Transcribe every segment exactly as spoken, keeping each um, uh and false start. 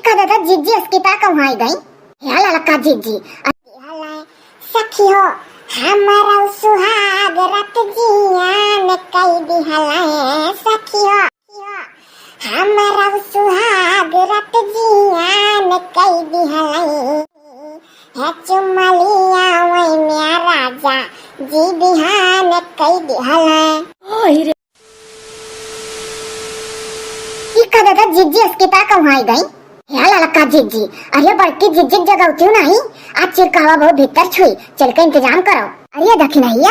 का दादा, जिज्जी अस्किता कहूँ आई गई? हे ललका जिज्जी, अ- सखी हो, हमरौ सुहाग रत जियान कई दिहलै, सखी हो, हमरौ सुहाग रत जियान कई दिहलै। हे चुमलिया वै म्या राजा जी बिहान कई दिहलै। ओही रे। ई का दादा, जिज्जी अस्किता कहूँ आई गई? हे ललका जिज्जी, अरे बड़की जिज्जी जगौतियो नहीं, आज चिरकहवा बहुत भीतर छुई, चल के इंतजाम करो। अरे दखिनहिया,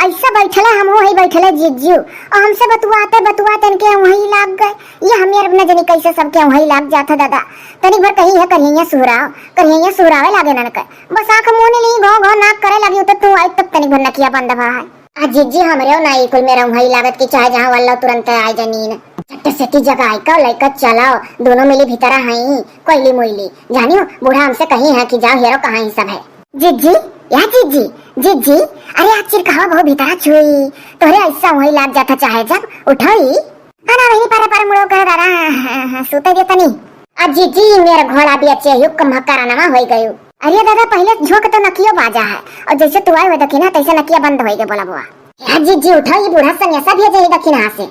ऐसा बैठले हम हो, है बैठले जिज्जियो, और हमसे बतुआते बतुआते इनके वहीं लाग गए। ये हम यार न जानी कैसे सबके वहीं लाग जाता दादा। तनिक भर कहीं है करिहैया सुहराव, करिहैया सुहरावे लागे ननके। बस आँख मून ली, घों घों नाक करे लगी, तो तू आई तब तनिक भर नकिया बंद भा है। आ जिज्जी, हमरेव ना ई कुल मेरा वहीं लागत कि चाहे जहाँ वल्लो तुरंत आए जनीन। झट से ती जगाई का लइका चलाओ, दोनों मिली भीतरा हई, कोइली मोइली। जानियो, बूढ़ा हमसे कही है कि जाओ हेरो कहाँ ही सब है। जिज्जी, या जिज्जी, जिज्जी, अरे आज चिरकहवा बहुत भीतरा छुई, तोहरे ऐसा वहीं लाग जाता चाहे जब उठाई। हाँ ना, वहीं पारे पारे मुड़ो कह दादा, हाँ, हाँ, हाँ, सूते दे तनी। आ जिज्जी, मेरा घोड़ा भी अच्छे हुक्म हकारा नमा होई गयो। अरे दादा, पहले झोंक तो नकियो बाजा है, और जैसे तू आए हुए दखिना, तैसे नकिया बंद होई गए, बोला बुआ। या जिज्जी, उठो, ये बूढ़ा सन्यासा भी जाई दखिना से।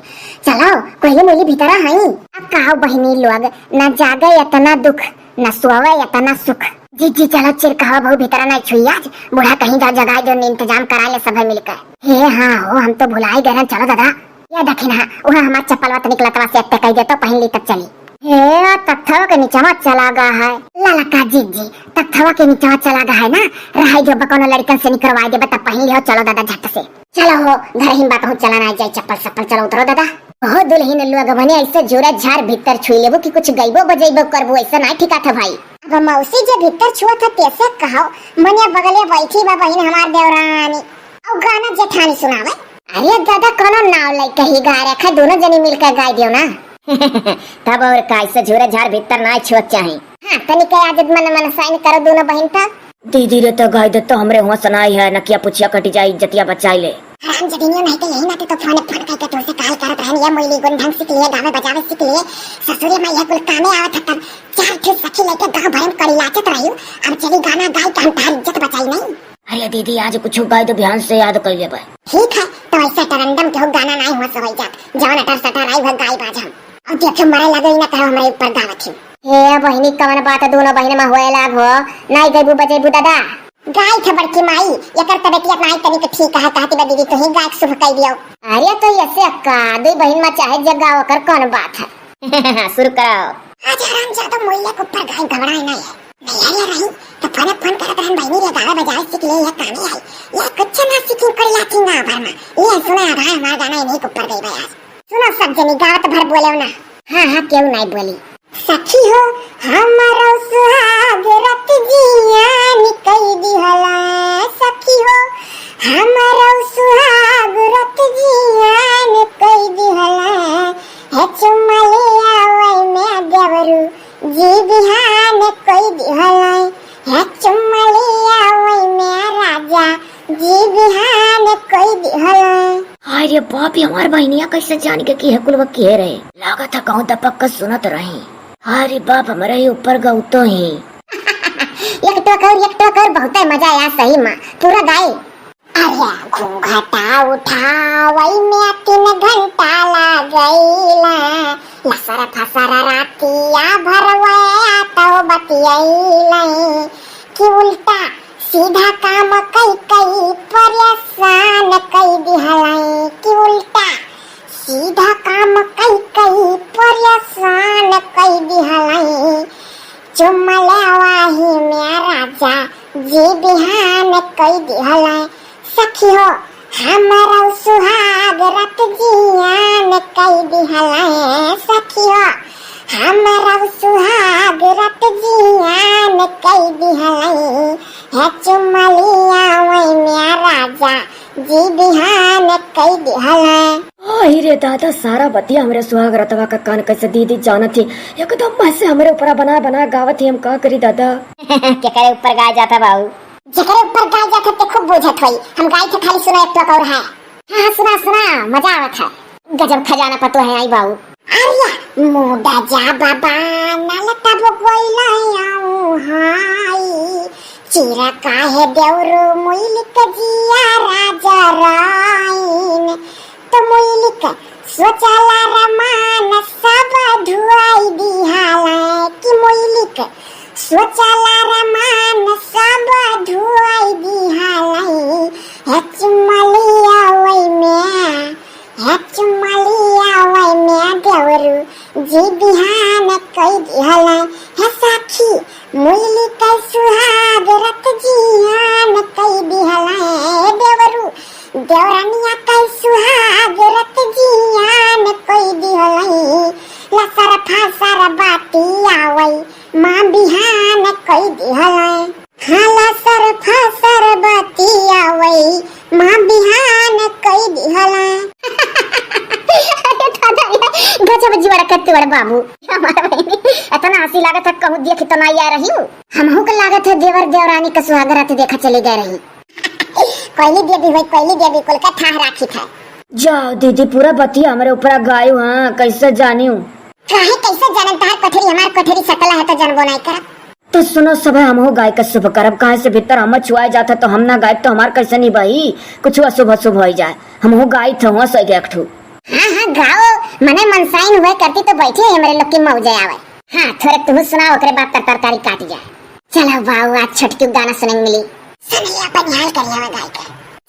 चलो, कोइली मोइली भीतरा हई। अब कहो बहिनी लोग, न जागे इतना दुख, न सोवे इतना सुख। जिज्जी, चलो, चिरकहवा बहुत भीतरा नहीं छुई आज, बूढ़ा कहीं जा जगाए जो इंतजाम करा ले सब मिलकर। हे हाँ हो, हम तो भुलाई गए रहन, चलो दादा। ये दखिना, वहाँ हमार चप्पलवा तनिक लतवा से अत्ते कह दे तो पहन ली तब चली। हे, तख्तवा के नीचवा चला गा है। ललका जिज्जी, तख्तवा के नीचवा चला गा है ना, रहाई जो बकौनो लड़कन से निकरवाए देबे तब पहन लिहो, चलो दादा झट से। चलो हो, घर ही बात हो, चला ना जाए चप्पल सप्पल, चलो उतरो दादा। ओहो दुल्हिन लोग बने ऐसे जोरा झार भीतर छुई लेबो कि कुछ गइबो बजइबो करबो, ऐसा ना ठिका था भाई। अब मौसी जे भीतर छुआ था तेसे कहो, मनिया बगले बैठी बा बहिन हमार देवरानी। और गाना जेठानी सुनावे। अरे दादा, कोनो नाव लइके ही गा रखा, दोनों जनी मिलकर गाय दियो ना। तब और का, ऐसे झूरे झार भीतर ना छुअक चाही। हाँ, तनी के आज मन मन साइन करो दोनों बहिन तब। दीदी रे, तो गाय दे तो हमरे हुआ सनाई है, नकिया पुछिया कटी जाई, इज्जतिया बचाई ले। हराम जदीनियो नहीं तो यही नाते तो फोन फोन करके तोसे काल करत रहन, ये मोइली गुण ढंग सीख लिए, गावे बजावे सीख लिए, ससुरे में यह कुल कामे आवत है तब चार ठे सखी लेके गाँव भर में कड़ी लाचत रही, अब चली गाना गाय के हम तार इज्जत बचाई नहीं। अरे दीदी, आज कुछ गाय दो, बिहान से याद कर लेबे। ठीक है, तो ऐसे टरंडम के हो गाना नाई हुआ से होई जात, जवन अटर सटर आई हुआ गाय बाज हम। और देखे मरे लगे ना कहो हमरे ऊपर गावत ही। हे बहिनी, कवन बात दोनों बहिन में होए लाग हो, नाई गइबू बजेबू दादा? गाय थे बड़की माई, एकर तबीयत नाई तनिक ठीक है, कहती बा दीदी तुही गाय के शुभ कई दियो। अरे तो ऐसे अक्का, दुई बहिन में चाहे जगाओ कर कौन बात है। शुरू कराओ। आज हराम जादो मोइले के ऊपर गाय गबड़ाए नहीं है। नैहरिया रही, तो फोन फोन करत रहन, "बहिनी रे, गावे बजावे सीख ले, ये कामे आई। ये कुछ ना सीखी, करी लाथिन गाँव भर में। ये सुने आधा हमार गाना इन्हीं के ऊपर गई बा आज। सुनो सब जनी, गावत भर बोले ना।" हाँ, हाँ, केहू नहीं बोली। सखी हो, हमरो सुहाग रत जियान कई दिहला। सखी हो, हमरो सुहाग रत जियान कई दिहला। हे चुमलिया वै में देवरू, जी बिहान कई दिहलै, हे चुमलिया वै में राजा, जी बिहान कई दिहलै। हाय रे बाप, ये हमार बहिनिया कैसे जान के की है कुलवा के रहे? लागत है गाँव दपक के सुनत रही। हाय रे बाप, हमारे ही ऊपर गऊ तो ही। एक टोक और, एक टोक और, बहुते मजा आया सही में, पूरा गाई। अरे घूंघटा उठावै में तीन घंटा लागैला, लसर फसर रातिया भरवै आतौ बतियैलै, कि उल्टा सीधा काम कई कई परेशान कई दिहलै, कि उल्टा सीधा काम कई कई परेशान कई दिहलै। चुमलवा ही में राजा जी बिहान कई दिहलै। सखी हो, हमरौ सुहाग रत जियान कई दिहलै। सखी हो, हमरौ सुहाग रत जियान कई दिहलै। हे चुमलिया वै में राजा जी बिहान कई दिहलै। आई रे दादा, सारा बतिया हमरे सुहाग रतवा का कान कैसे दीदी जानत ही, एकदम बहसे हमरे ऊपर बना बना गावत ही, हम का करी दादा। केकरे ऊपर गाय जाता बाबू? जेकरे ऊपर गाय जाता ते खूब बुझत होई, हम गाय थे खाली सुना एक टोक और है। हाँ, हाँ, सुना, सुना, मजा आवत है। गजब खजाना पतो है आई बाबू। अरे मुंडा जा बाबा, नाल तब कोई चिरा काहे देवरू मुइलिक जिया राजा राइन, तो मुइलिक सोचला रमान सब धुआई दिहाले, कि मुइलिक सोचला रमान सब धुआई दिहाले। हे चुमलिया वई में, हे चुमलिया वई में देवरू जी बिहान कई दिहला। हे सखी, मुइलिक सुहाग रत जियान कई दिहला। हे देवरू, देवरनिया कई सुहाग रत जियान कई दिहला। लसर फसर बाती आवई, माँ बिहान कई दिहला। हाला सर फसर बतियावई, माँ बिहान कई दिहला। अरे दादा रे, गजब जीवड़ कत्ते बड़ बाबू। हमार बहिनी, इतना हँसी लागत है, कहूँ देख तो ना आ रही हूँ। हमहू के लागत है देवर देवरानी का सुहाग रात देखा चली गए रही। कोयली देवी हुई, कोयली देवी कुल का थाह राखी था। जाओ दीदी, पूरा बतिया हमरे ऊपर गायू, हाँ, कैसे जानियो? काहे कैसे जानन, तहार कोठरी हमार कोठरी सटला है तो जानबो नहीं करब। तो सुनो सभे, हमहू गाय के शुभ करब, काहे से भीतर हम छुआए जात है तो हम ना गायब तो हमार कैसे निभाई, कुछ अशुभ अशुभ होई जाए, हमहू गाई थे हुआ सही एक ठू। हाँ हाँ गाओ, मने मनसाइन हुए करती तो बैठे हमरे लोग की मौजे आवे। हाँ थोड़े तू सुनाओ, ओकरे बाद तर तरकारी काट जाए। चलो बाऊ, आज छोटकी गाना सुनेंगे मिली। सुन लिया बनिहाल कर लिया गाय के।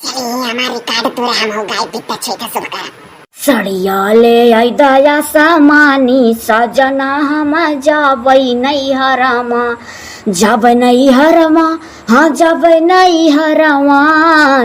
चलिए हमार रिकॉर्ड तोरे हमहू गाय भीतर छुए के शुभ करब। सड़िया ले आई दया सामानी सजना हम जाबै नैहरमा, जाबै नैहरमा, हाँ जाबै नैहरमा,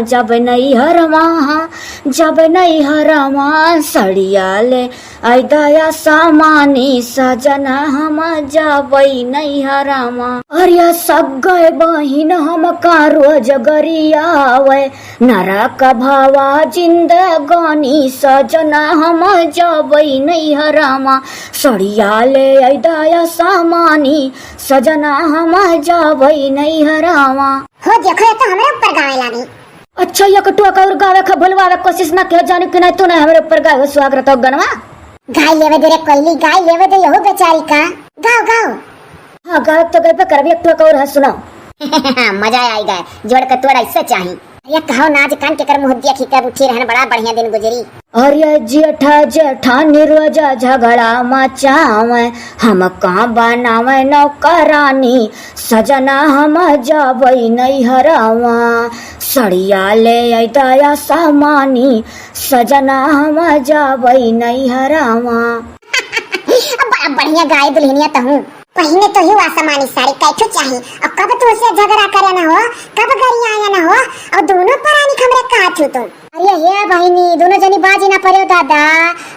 जाबै नैहरमा, हाँ जाबै नैहरमा। सड़िया ले आई दया सामानी सजना हम जाबै नैहरमा। अरे सग्गै बहिन हमका रोज गरियावै, नरक भवा जिंदगानी सजना हम जाबै नैहरमा। सड़िया ले आई दया सामानी सजना हम जाबै नैहरमा। हो देखो, ये तो हमरे ऊपर गावे लागी। अच्छा, ये कटुआ का और गावे का भुलवावे कोशिश ना किया, जानी कि नहीं तू नहीं हमरे ऊपर गावे सुहाग रत गनवा। गाय लेवे दे रे कोयली, गाय लेवे दे यहू बेचारी का। गाओ, गाओ। हाँ, गाओ तो गए पे करबी, एक ठो और है, सुनाओ। मजा आई गए, जोड़ के तोड़ ऐसे चाही। अरे कहो नाज कान के कर मुँह देखी कब उठी रहन, बड़ा बढ़िया दिन गुजरी। अरे जेठा जेठानी रोजा झगड़ा मचावे, हम कहाँ बनावे नौकरानी, सजना हम जाबै नैहरवा, सड़िया ले आई दया सामानी, सजना हम जाबै नैहरवा। अब बड़ा बढ़िया गाय दुल्हनिया तहूँ। पहिने तो ही आसमानी साड़ी कैठो चाही, और कब तू से झगड़ा करे न हो, कब गरियाया न हो, और दोनों परानी हमरे कहा छू तू। अरे हे बहिनी, दोनों जनी बाजी ना पड़े दादा।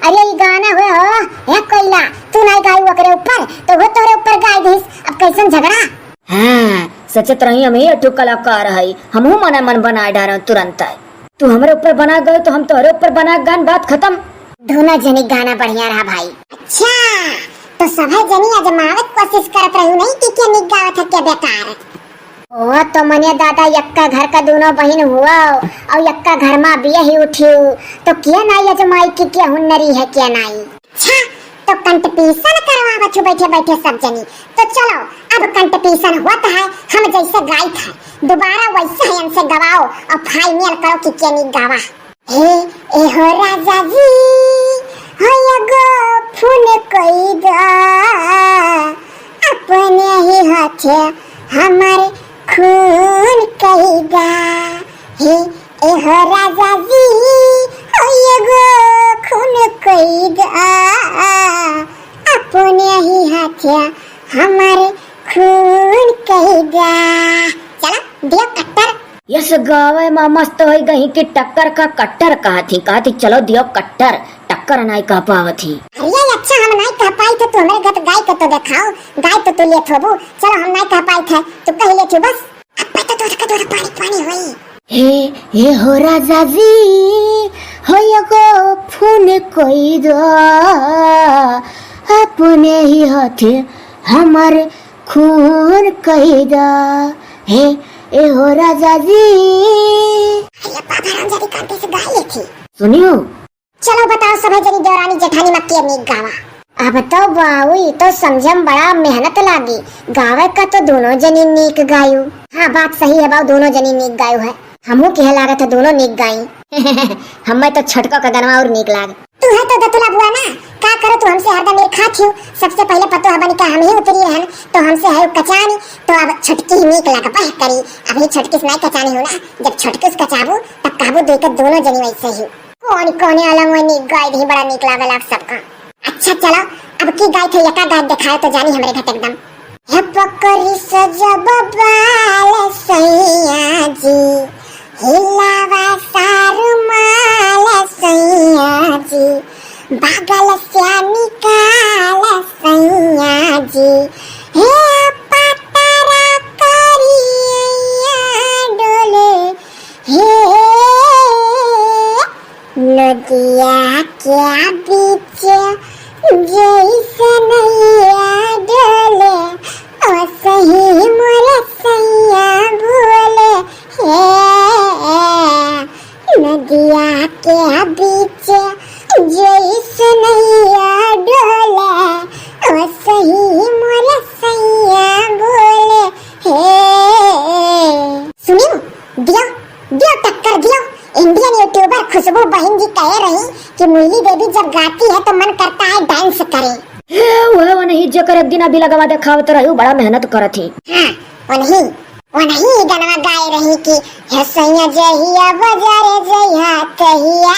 अरे ई गाना हुए हो, हे कोयला, तू नहीं गाई ओकरे ऊपर, तो वो तोरे ऊपर गाई दिस, अब कैसन झगड़ा? हाँ, सचत रही हम ही एक ठो कलाकार है, हमहू मने मन बनाए डारे तुरंत है। तू हमरे ऊपर बना गए तो हम तोहरे ऊपर बना गान, बात खत्म। दोनों जनी गाना बढ़िया रहा भाई। अच्छा, तो सभे जनी आजमावे के कोशिश करत रहू नहीं कि के निक गावत है, के बेकार। ओ तो मने दादा यक्का घर का दोनों बहिन हुआ और यक्का घर मा बिया ही उठियो, तो के नाई आजमाई कि के हुन्नरी है के नाई। अच्छा, तो कंपटीशन करवा बचू बैठे बैठे सब जनी। तो चलो अब कंपटीशन होत है, हम जैसे गाइत है दोबारा वैसे ही हमसे गवाओ और फाइनल करो कि के निक गावा। हे एहो राजा जी, हो एगो फोन कई दा, अपने ही हाथे हमार खून कई दा। हे एहो राजा जी, हो एगो खून कई दा, अपने ही हाथे हमार खून कई दा। चला दियो कट्टर। यस गावे मा मस्त होई गई कि टक्कर का कट्टर कहा थी, कहा थी चलो दियो कट्टर, टक्कर नाई कह पावत ही। अरे अच्छा हम नाई कह पाई थे, तू हमरे गत गाय के तो देखाओ, गाय तो तू लेत होबू, चलो हम नाई कह पाई थे, तू कह लेत हो बस। अब तो दूध का दूध पानी पानी होई। हे, हे हो राजा जी, हो एगो फोन कई दा, अपने ही हाथे हमार खून कई दा। हे, ए हो राजा जी। अरे बाबा राम जदी कांटे से गाय लेथी। सुनियो। चलो बताओ सभे जनी देवरानी जेठानी मा के निक गावा। अब तो बाऊ, ई तो समझे में बड़ा मेहनत लागी। गावे का तो दोनों जनी नीक गायू। हाँ, बात सही है बाऊ, दोनों जनी नीक गायू है। हमहू किहे लागत है दोनों नीक गाई। हमें तो छोटको का गनवा और नीक लाग। तू है तो दतुला बुआ ना, का करो तू हमसे हरदम ईर्खा थियू। सबसे पहले पतोह बन के हम ही उतरी रहन, तो हमसे है कचानी, तो अब छोटकी ही नीक लगबह करी। अभी छोटकी से नहीं कचानी हो ना, जब छोटकी से कचाबू तब कहबू दुई के दोनों जनी वैसे ही। कौन कौने अलग वही नीक गाय दी, बड़ा नीक लागल आप सबका। अच्छा चलो, अब की गाय थे यका गाय दिखाओ तो जानी हमरे घट एकदम। हे पकड़ी से जब बाल सैया जी, हिलावा सारू माल सैया जी, बागल से निकाल सैया जी, हे पतरा करिया डोले, हे नदिया के बीच जैसे नैया डोले, ओ सही मोर सैया बोले, हे नदिया के बीच जैसे नैया डोले, ओ सही मोर सैया बोले, हे। सुनियो, दियो, दियो टक्कर दियो। Indian YouTuber खुशबू बहन जी कहे रही कि मुरली देवी जब गाती है तो मन करता है dance करे। हे, वह, वह नहीं जेकर एक दिन अभी लगवा देखावत रही, बड़ा मेहनत करत ही। हाँ, वह नहीं, वह नहीं गनवा गाए रही कि हे सैया जहिया बजारे जइहा तहिया,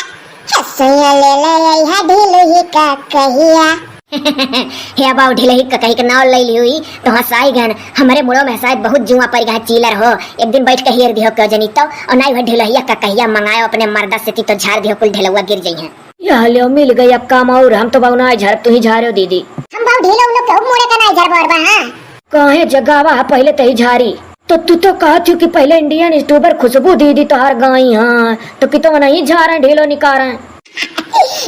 हे सैया ले ले अइहा ढिलही का कहिया। हे बाऊ, ढिलही का कही के नाव ले ली हुई तो हंसाई गन। हमरे मुड़ो में हंसाए बहुत जुआ पड़ गया चीलर हो। एक दिन बैठ के हेर दिहो क्यों जनी तो, और नाई वह ढिलहिया का कहिया मंगायो अपने मर्दा से ती तो झाड़ दिहो कुल ढिलहुआ गिर जइहे। यह लियो मिल गई अब काम और हम तो बाऊ ना झाड़, तू ही झाड़ो दीदी। हम बाऊ ढीलो उलो केहू मोड़े का नाई झाड़ बरबा, हाँ। काहे जगावा है पहले तही झारी। तो तू तो कहत हूँ कि पहले Indian YouTuber खुशबू दीदी तोहार गाई हाँ, तो कि तो नहीं झारन ढीलो निकारन।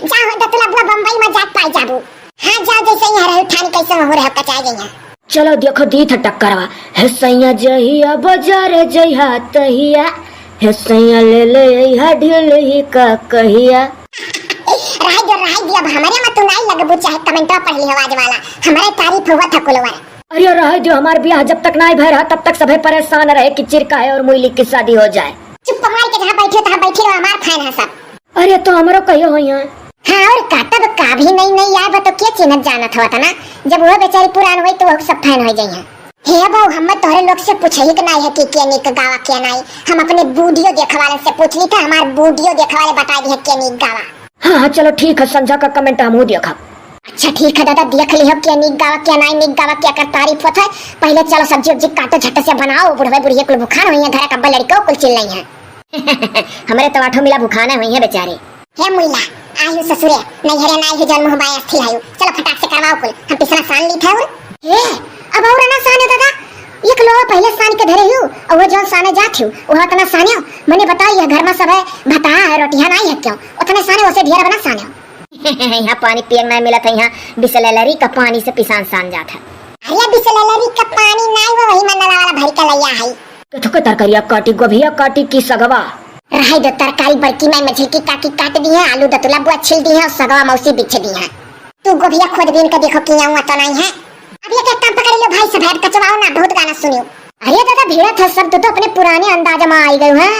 जा हो दतुला बुआ बम्बई में जात पाई जाबू। हाँ जाओ जैसे यहाँ रहे ठानी कैसे हो रहे कचाए गई हैं। चलो देखो दी था टक्करवा। हे सैया जहिया बजारे जइहा तहिया, हे सैया ले ले अइहा ढिलही का कहिया। रहाई दियो, रहाई दियो, अब हमरे में तू नाई लगबू, चाहे कमेंटवा पढ़ लिहो आज वाला, हमरे तारीफ हुआ था कुलवर। अरे रहाई दियो, हमार बियाह जब तक नाई भय रहा तब तक सभे परेशान रहे कि चिरका है और मुइली की शादी हो जाए। चुप मार के जहाँ बैठे तहाँ बैठी रहो, हमार fan है सब। अरे तो हमरो कहियो होई है। हाँ और का, तब का भी नई नई आए बा तो के चिन्हत जानत होत ना, जब वो बेचारी पुरान होई तो वो सब fan हो जाई है। हे बाऊ, हम तोहरे लोग से पूछही के नाई है कि के नीक गावा के नाई, हम अपने वीडियो देखे वाले से पूछ ली था, हमार वीडियो देखे वाले बता दिए के नीक गावा। हाँ हाँ चलो ठीक है, संझा का comment हमहू देखब। अच्छा ठीक है दादा, देख लिहो के नीक गावा के नाई, नीक गावा के एकर तारीफ होत है। पहले चलो सब्जी उब्जी काटो, झट से बनाओ, बुढ़वे बुढ़िया कुल भुखान होई है, घर का लड़को कुल चिल्लाई है। हमरे तो आठों मिला भुखाने होई है बेचारे। हे मुइला, आयु ससुरे, नैहरे ना आयु जन्म हो बाय अस्थि आयु। चलो फटाक से करवाओ कुल, हम पिसना सान ली थे और। हे, अब और ना साने दादा, एक लोहा पहले सान के धरे हूँ, और वो जो साने जात हूँ, वो उतना साने, मने बताओ ये घर में सब है, भता है, रोटियां नहीं है क्यों, उतने साने उसे ढेर बना साने। यहाँ पानी पिए नहीं मिलत है, यहाँ बिसलेलरी का पानी से पिसान सान जात है। अरे बिसलेलरी का पानी नहीं, वो वही में नला वाला भर के लैया है। केथुके तरकारिया काटी, गोभिया काटी की सगवा? रहे दो तरकारी बड़की माई मझिलकी काकी काट दी है, आलू दतुला बुआ छिल दी है और सगवा मौसी बिछ दी है। तू गोभिया खोद बीन के देखो कि यहाँ तो नहीं है। अब ये क्या काम पकड़ लो भाई सब, हट कचवाओ ना, बहुत गाना सुनियो। अरे दादा भिड़त है सब, तू तो अपने पुराने अंदाज में आई गयो है।